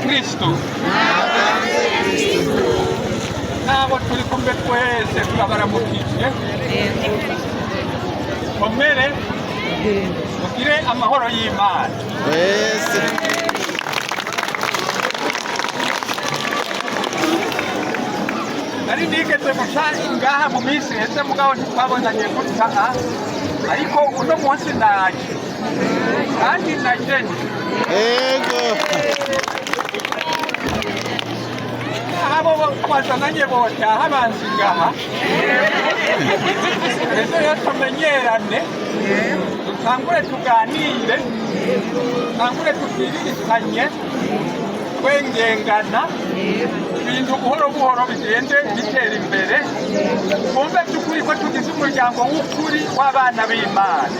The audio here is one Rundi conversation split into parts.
Kristo. N'abo turi kumwe twese turabaramukije. Komere, mugire amahoro y'Imana. Twese. Nari nigeze guca ngaha mu minsi iheze, mugabo ntitwabonanye gutya, ariko uno munsi naje kandi naje nje. Ego. Abo twazananye botaha banzi ngaha. Ejo rero tumenyerane, dutangure tuganire, dutangure tubwiririkanye, twengengana, ibintu buhoro buhoro bigende bitera imbere, twumve by'ukuri ko tugize umuryango w'ukuri w'abana b'Imana.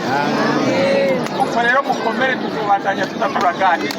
Uko rero mukomere, tuzobandanya tuza turaganira.